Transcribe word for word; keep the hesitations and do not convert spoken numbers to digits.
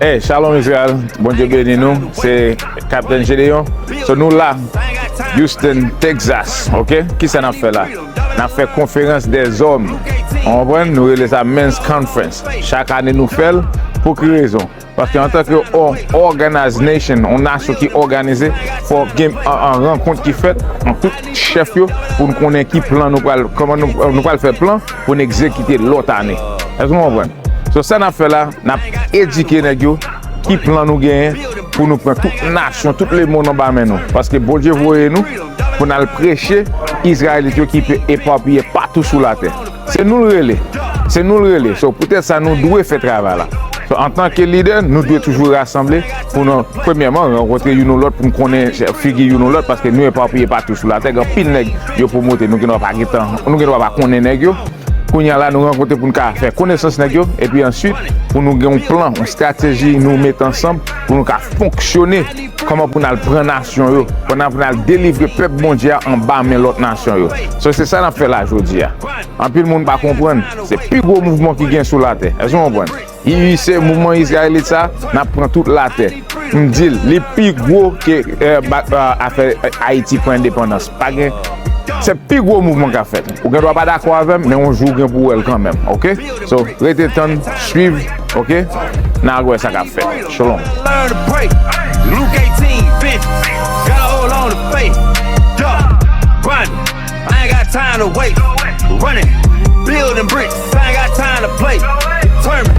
Hey, shalom Israel, Bondye beni nou. Se Kapitèn Gédéon. So nou la, Houston, Texas, ok? Kisa n ap fè la? N ap fè konferans dè zòm. Ou konprann? Nou rele sa Men's Conference. Chak ane nou fè l. Pou ki rezon? Paske antanke yon organized nation, yon nasyon ki òganize, fò gen an, an rankont ki fèt ant tout chèf yo pou n konnen ki plan nou pral, kòman nou, nou pral fè plan pou n egzekite lòt ane. Èske w konprann? So, sa n ap fè la, n ap edike nèg yo ki plan nou genyen pou nou pran tout nasyon, tout lemonn anba men nou. Paske Bondye voye nou pou n al preche Izrayelit yo ki pe epapiye patou sou latè. Se nou l rele. Se nou l rele. So, poutèt sa, nou dwe fè travay la. So, antanke lidè, nou dwe toujou rasanble pou nou, premyèman, rankontre youn ou lòt, pou n konnen figi youn ou lòt, paske nou epapiye patou sou latè, gen anpil nèg yo pwomote, nou gen dwa pa gentan, nou gen dwa pa konnen nèg yo. Kounye a la, nou rankontre pou n ka fè konesans nèg yo, epi answit, pou nou gen yon plan, yon estrateji nou mete ansanm, pou nou ka fonksyone, kòman pou n al pran nasyon yo, kòman pou n al delivre pèp Bondye a anba men lòt nasyon yo. So, se sa n ap fè la jodi a. Anpil moun pa konprann, se pi gwo mouvman ki gen sou latè. Èske w konprann? Wi, se mouvman Izrayelit sa, n ap pran tout latè. M di l, li pi gwo ke, eh, ba, eh, afè, eh, Ayiti pran endepandans. Pa gen, se pi gwo mouvman k ap fèt. Ou gen dwa pa dakò avè m, men yon jou ou gen pou w wè l kanmenm, ok? So, rete tann, swiv, ok? N a wè sa k ap fèt. Shalom. Learn to pray. Luke eighteen fifty. Gotta hold on to faith. Yeah. Grinding. I ain't got time to wait. Running. Building bricks. I ain't got time to play. Determined.